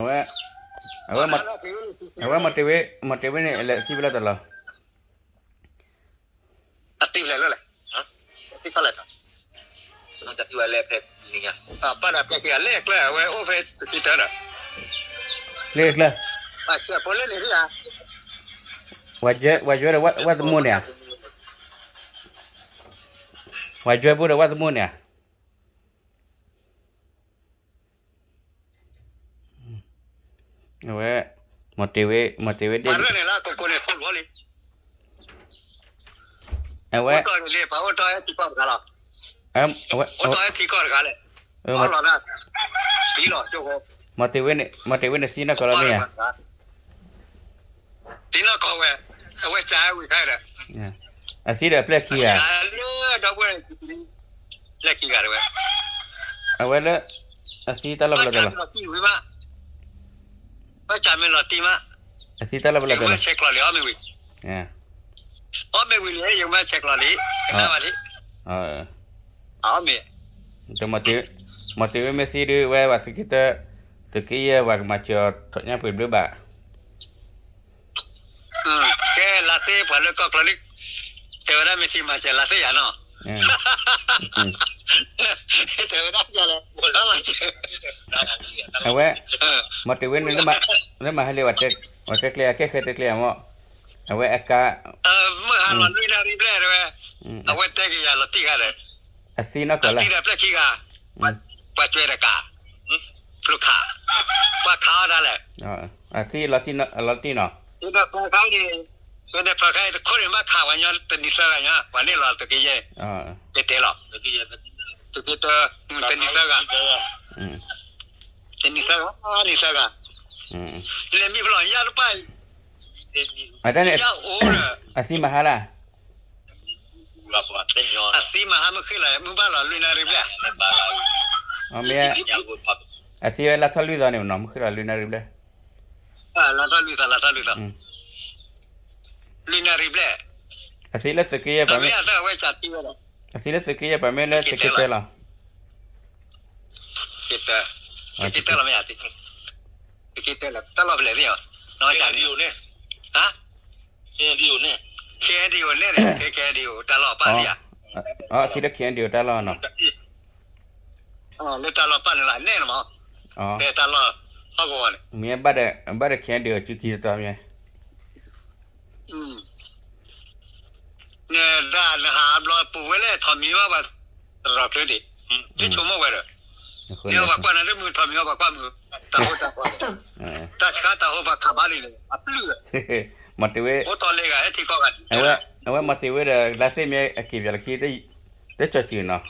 အဝဲ, အဝဲ, အဝဲမီၤတ့ၤဝ့, မီၤတ့ၤဝ့န့ၣ် လဲၤသံဖဲလဲၣ်တၢ်လီၤ. အတံၢ်လဲၤလၢလဲၣ်, တံၢ်လဲၤဖဲန့ၣ်, ပၢ်ဒၣ်ဖဲခံဂၤ လၢကျဲ အဝဲအိၣ်ဖဲတံၢ်တၢ်ဒီး, လၢကျဲ, ဝဲယွဲဒီးဝဲသမူန့ၣ်ဧါ, ဝဲယွဲဖိဒီးဝဲသမူန့ၣ်ဧါ. အဝဲ, မီၤတ့ၤဝ့, မီၤတ့ၤဝ့ဒ့ၣ်, အဝဲ, မီၤတ့ၤဝ့န့ၣ် မီၤတ့ၤဝ့န့ၣ်သံနီၢ်ကီၢ်လီၤမ့ၢ်ဧါ, အသံဒီးအပျဲၢ်ခံဂၤ, အဝဲလၢ, အသံတၢ်လီၢ်ဖဲလဲၣ်တၢ်လီၤ, အသံတၢ်လီၢ်ဖဲလဲၣ်တၢ်လီၤ, မီၤတ့ၤဝ့မ့ၢ်သံဒုးဝဲ ပှၤသုးက့တၢ, သုးက့ယဲၢ်ပှၤကမၤစၢၤအီၤထီၣ်ညၣ်ပှ့ၤဘျုးဘၣ် ကဲ လါသ့ၣ်ပှၤလၢကီၢ်ချၢလံ, တဲဝဲဒၣ်မ့ၢ်သံမၤစၢၤလါသ့ၣ်ယၤနီၤ, တဲဝဲဒၣ်, အဝဲ, မီၤတ့ၤဝ့န့ၣ်, လၢမၤဟဲလံ, ပှၤတဲကျဲအကဲဃဲတဲကျဲအမ့ၢ်, အဝဲအကါ, မုၢ်ဟါလီၤလွံၢ်နၣ်ရံၣ်ဘျဲၣ်တဲဝဲ, အဝဲတဲက့ၤယၤလီၤတံၢ်ခါဒီး, အသံနီၢ်ကီၢ်လၢ, အသံဒီးပျဲၢ်ခံဂၤ, ပှၤကွဲးတကး, ဖျိခး, ပှၤခးအီၣ်ဒၣ်လဲာ် အသံအလီၤတံၢ်နီၤ, တခိၣ်န့ၣ်ဘၣ်ခးပှၤညီတနံၤသၢဂၤညါ ပှၤန့ၣ်လီၤသုးက့ယဲၢ်, တဲတဲလီၤ, တနံၤသၢဂၤ, တနံၤသၢဂၤ, နံၤသၢဂၤ, လဲၤမံဖျိယါတပၢ်, အတၢ်န့ၣ်, အသံမဟါလၢ အသံမဟါမုၢ်ဃ့ၢ်လီၤ မုၢ်ဘၣ်လီၤလွံၢ်နၣ်ရံၣ်ဘျဲၣ်, အသံဝဲလါထီၣ်လွံၢ်သီန့ၣ်နီၤ မုၢ်ဃ့ၢ်လီၤလွံၢ်နၣ်ရံၣ်ဘျဲၣ်, လါထီၣ်လွံၢ်သီ လါထီၣ်လွံၢ်သီ, လွံၢ်နၣ်ရံၣ်ဘျဲၣ်, အသံလၢသုးက့ယဲၢ်ပှၤမ့ၢ်, အသံလၢသုးက့ယဲၢ်ပှၤမ့ၢ်လၢသုးက့တၢလီၤ, သုးက့တၢလီၤမ့ၢ်, သုးက့တၢလီၤ တၢ်လီၢ်ဖဲလဲၣ်သ့ၣ်, ဟါ KNDO န့ၣ်, KNDO တၢ်လီၢ်ပၢ်လံဧါ, အသံလၢ KNDO တၢ်လီၢ်နီၤ, လၢတၢ်လီၢ်ပၢ်န့ၣ်လီၤ နဲၣ်လီၤမး, ဖဲတၢ်လီၢ်ဟီၣ်ကဝီၤန့ၣ်, မ့ၢ်ဘၣ်ဒီး ဘၣ်ဒီး KNDO စုခံတတီၤမ့ၢ် နဒၣ်နဟးဘျီပူၤဝဲလၢထီၣ်မံၤဘၣ်ဘၣ်, တရီချ့ဒံး, ဒ်ဆိကမိၣ်ဝဲဒီး, န့ၣ်ပှၤကွၢ်နၤလၢမုၢ်ထီၣ်မံၤဘၣ်ပှၤကွၢ်မုၢ်, တၢ်ဟိတၢ်ဃီ, တၢ်ဆါတၢ်ဟိပှၤခးဘၣ်လံန့ၣ် အပျုၢ်, မီၤတ့ၤဝ့, အိၣ်တီၢ်လ့ဂၤဟဲထံကီၢ်ဂၤဒံး, အဝဲမီၤတ့ၤဝ့ဒီး လါသ့ၣ်မ့ၢ်အက့ၤပၠးလၢခံ, တကၠီၤစူၤနီၤ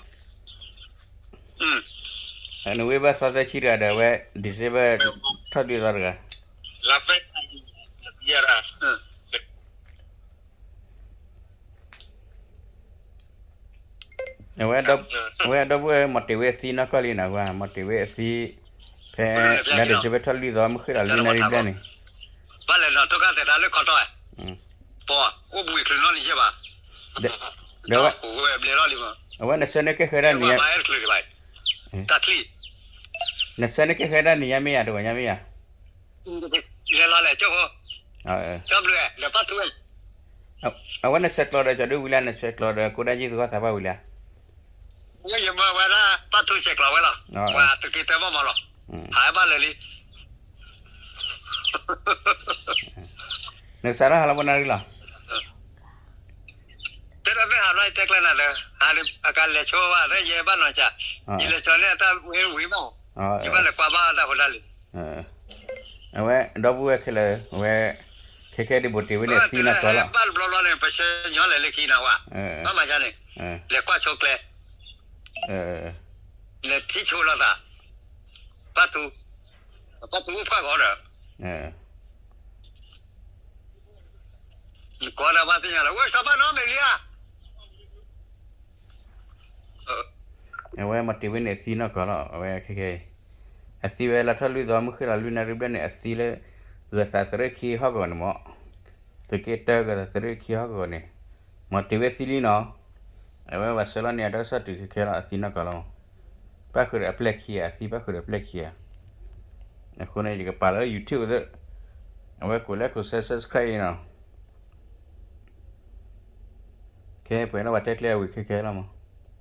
နဝ့ဘၢၣ်သီသၢဆံတဂၤဒီး အဝဲ December ထီၣ်ဒုးသီတဂၤ, အဝဲ, အဝဲဒီပုၢ်ဝဲၢ် မီၤတ့ၤဝ့အသံနီၢ်ကီၢ်လံနီၤ, မီၤတ့ၤဝ့အသံ, ဖဲ, လါ December ထီၣ်လွံၢ်သီ မုၢ်ဃ့ၢ်ဒီးလွံၢ်နၣ်ရံၣ်ဘျဲၣ်န့ၣ်, ဘၣ်လဲၤနီၤ ထိၣ်ခါသဲးတၢ်လၢခီတီၢ်, ပှၤအိၣ်ဘှံးချုးနီၢ်န့ၣ်ယဲၢ်ဘၣ်, ဒီး, အဝဲနဆၢန့ၢ်ကဲဃဲဒၣ်နံၤညါ, တၢ်ချံ, နဆၢန့ၢ်ကဲဃဲဒၣ်နံၤညါမ့ၢ်ယၤ တဝဲညါမ့ၢ်ယၤ, လဲၤလီၤလဲၣ်ကၠိဖိ, ကၠိဘျုး, လဲၤပၣ်ထူဝဲ, အဝဲနဆဲးကျိးဒီးကၠီၤဒုဝံၤလၢ နဆဲးကျိးဒီးကိးဒၣ်ယ့ၢ်သဝီသးပှၢ်ဝံၤလၢ ယမၤဝဲဒၣ် ပၣ်ထူဆဲးကျိးဝဲလီၤ, ပှၤသုးက့တၢမီၢ်မီၢ်လီၤ, ဟးဘၣ်လၢာ်လံ, နစးထီၣ်ဟးလီၤပနၣ်ရံၣ်လီၤ, တဲဒီးမ့ၢ်ဟးဘျီတဲကျဲနၤဒီး, ဟးလၢအကလဲၤဆိဘၣ်သ့ၣ်ယဲဘၣ်နီၤစၢ်, ယလဲၤကၠီၤန့ၢ်အတၢ်ဝံၤမီၢ်, ယဘၣ်လဲၤကွၢ်ဘၣ်တၢ်ဖိတၢ်လံၤ အဝဲဒီပုၢ်ဝဲၢ်ခဲလၢာ်, အဝဲ, ခဲခဲဒံး မီၤတ့ၤဝ့န့ၣ် သံနီၢ်ကီၢ်လီၤ, ဘၣ်တဘျီဘျီန့ၣ် ပဆှၢညီလဲၤလၢခံနီၤဝဲ, ဘၣ်မၤဒ်န့ၣ်, လဲၤကွၢ်ဆိကျဲ, လဲၤထံၣ်ဆိလိာ်သး, ပၣ်ထူ, ပၣ်ထူအိၣ်ဖှၣ်ကီးဒီး နကိးဒီးဘၣ်သ့ၣ်ညါလီၤ ဝဲစီၤပၢ်နီတမံၤလံဧါ, အဝဲမီၤတ့ၤဝ့န့ၣ် အသံနီၢ်ကီၢ်လီၤ အဝဲခဲခဲအံၤ, အသံဝဲလါထီၣ်လွံၢ်သီ မုၢ်ဃ့ၢ်လီၤလွံၢ်နၣ်ရံၣ်ဘျဲၣ်န့ၣ် အသံလၢ ဂၢၤသးသရၣ်ခံဟီၣ်ကဝီၤန့ၣ်မး, သုးက့တၢဂၢၤသးသရၣ်ခံဟီၣ်ကဝီၤန့ၣ်, မီၤတ့ၤဝ့သံလံနီၤ, အဝဲပှၤဆှၢလီၤန့ၢ်အတၢ်ကစီၣ်တုၤခဲခဲလီၤ အသံနီၢ်ကီၢ်လီၤ, ပၣ်ဃုာ်ဒီးအပျဲၢ်ခံဂၤ အသံပၣ်ဃုာ်ဒီးအပျဲၢ်ခံဂၤ, အဃိန့ၣ် ယကပာ်လၢ YouTube သ့ၣ်, အဝဲကိးလၢ ကိး subscribe အံၤနီၤ. ကဲ ပှဲၤလၢပှၤတဲကျဲအဝံၤခဲခဲလီၤမး.